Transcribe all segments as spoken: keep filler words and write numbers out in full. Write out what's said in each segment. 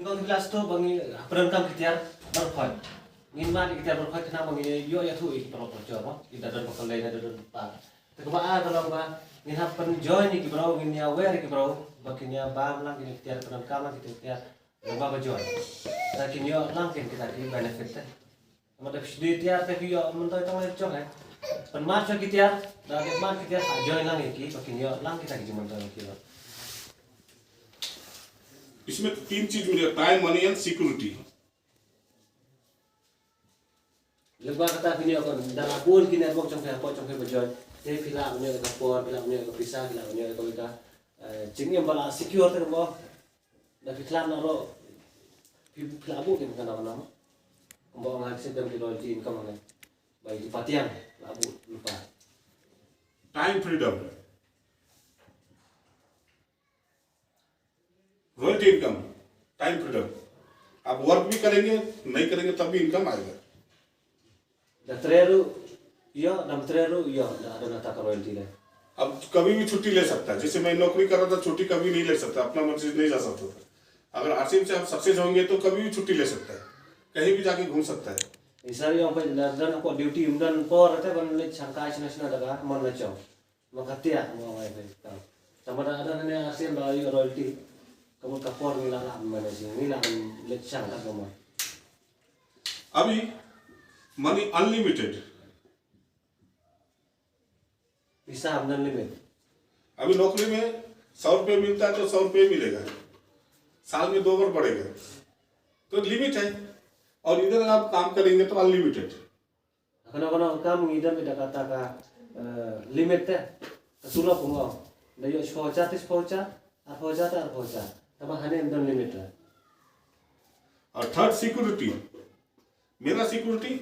Ki last to ba ngi pyndonkam ki tiar barkhot. Ngin mad ïa ki tiar barkhot khnang ba ngi ïoh ïathuh ïa ki paralok parajor mo. Ki da don ba khuslai ne da don ba. Te kaba ar ka long ba ngin hap pynjoin ïa ki briew, ngin ïa wer ïa ki briew ba kin ïa bam lang kine ki tiar, pyndonkam lang kine ki tiar. Lem bad ba join. Te kin ïoh lang kin kita ki benefit te. Namar da phi shu die tiar te phi ïoh myntoi tang leh jong eh. Pynmad sha ki tiar, da dep mad ki tiar, ha join lang ïa ki, ba kin ïoh lang kita ki jingmyntoi ïa ki. इसमें तीन चीज मिलेगा, टाइम, मनी एंड सिक्योरिटी। Lyngba kata phin ïoh kan da la bun ki network jong phi hapoh jong phi ba join. Te phi lah ban ïoh ka por, phi lah ban ïoh ka pisa, phi lah ban ïoh ka, eh, jingim ba la secure te kumba. Da phi khlad na ro phi, phi lah buh ki kano kano. Kumba nga sdang ki royalty income ne. Ba ki patiang lah buh lypa. टाइम फ्रीडम, रॉयल्टी इनकम, टाइम फ्रीडम। आप वर्क भी करेंगे, नहीं करेंगे, तब भी इनकम आएगा। Da trei ruh ïoh, dam trei ruh ïoh, da don kata ka royalty leh. अब कभी भी छुट्टी ले सकता है। जैसे मैं नौकरी कर रहा था, छुट्टी कभी नहीं ले सकता, अपना मर्जी से नहीं जा सकता था। अगर आरसीएम से आप सक्सेस होंगे तो कभी भी छुट्टी ले सकता है, कहीं भी जाके घूम सकता है। Ïa sar ïong peit da don hapoh duty, ym don por te ban leit shangkai shano shano da ka mon la jong. Ma ka tiah mo ai peit ka. Tangba da don ne arsien ba ïoh royalty. Ka mut ka por ngi la lah ban manage, ngi lah ban leit shang ka mo. अभी मनी अनलिमिटेड। Pisa ym don limit. अभी नौकरी में सौ रुपये मिलता है तो सौ रुपये मिलेगा, साल में दो बार बढ़ेगा, तो लिमिट है। और इधर आप काम करेंगे तो अनलिमिटेड। Kano kano ka kam ngi don da kata ka, eh, limit te. Ka tulop kumno. Da ïoh shiphew hajar te shiphew hajar, arphew hajar te arphew hajar. Tangba hangne ym don limit te. और थर्ड सिक्योरिटी, मेरा सिक्योरिटी,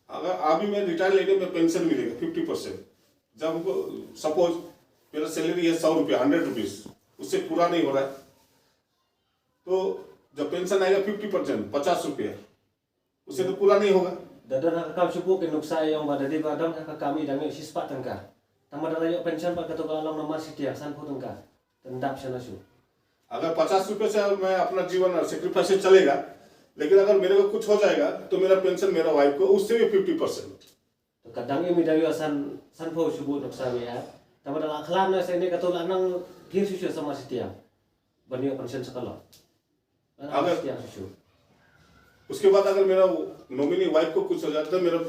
अगर अभी मैं रिटायर लेने में पेंशन मिलेगा फिफ्टी परसेंट, जब हमको सपोज मेरा सैलरी है सौ रुपया, हंड्रेड रुपीज, उससे पूरा नहीं हो रहा है, तो जब पेंशन आएगा फिफ्टी परसेंट, पचास रुपया, उससे तो पूरा नहीं होगा। Da don ha ka kam shu buh ki nuksa ïong ba da dei ba don ha ka kam i dang ïoh shispah tyngka. Tangba da la ïoh pension pat kato ka long namar shi tiang sanphew tyngka. Tang dap shano shu. अगर पचास रुपये से मैं अपना जीवन सेक्रीफाइस से चलेगा, लेकिन अगर मेरे को कुछ हो जाएगा तो मेरा पेंशन मेरा वाइफ को उससे भी फिफ्टी परसेंट। To ka dang im i dang ïoh san, sanphew shu buh nuksa ïa. Tangba da la khlad na sa ne kato la nang phi shu shu samar shi tiang. Ban ïoh pension sa ka long. अगर उसके बाद अगर मेरा नॉमिनी वाइफ को कुछ हो जाता है, मेरा